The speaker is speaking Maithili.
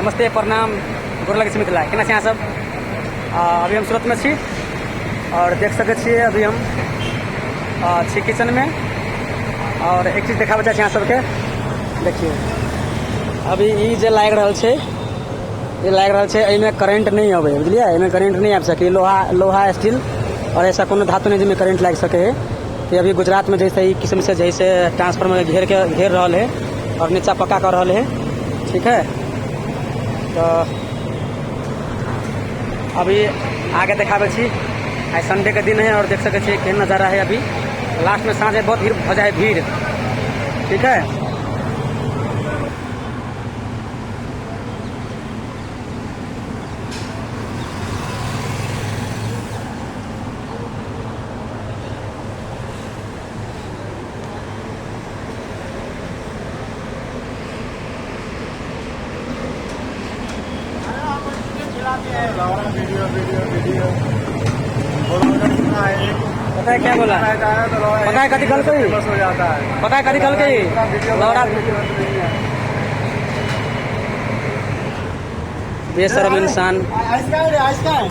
नमस्ते, प्रणाम, गोर लगै छी मिथिला। केना छी अहाँ सब? अभी हम सूरतमे छी और देख सकै छियै अभी हम छी किचनमे। और एक चीज देखाबै चाहै छी अहाँ सबके। देखियौ अभी ई जे लागि रहल छै, ई लागि रहल छै, एहिमे करेंट नहि अबै, बुझलियै? एहिमे करेंट नहि आबि सकै। लोहा, लोहा, स्टील और ऐसा कोनो धातु नहि जाहिमे करेंट लागि सकै है। कि अभी गुजरातमे जैसे ई किस्म से जैसे ट्रांसफार्मर घेर के घेर रहल है और नीचा पक्का कर रहल है, ठीक है। तो अभी आगे देखाबै छी। आइ संडे के दिन है और देख सकै छियै केहन नजारा है। अभी लास्ट में साँझ बहुत भीड़ हो जाए भीड़, ठीक है। वीडियो वीडियो वीडियो पता है क्या बोला? पता है कथी कहलकै? बस हो जाता है। पता है कथी कहलकै? लौड़ा बेशरम इंसान। आइस का है, आइस का है।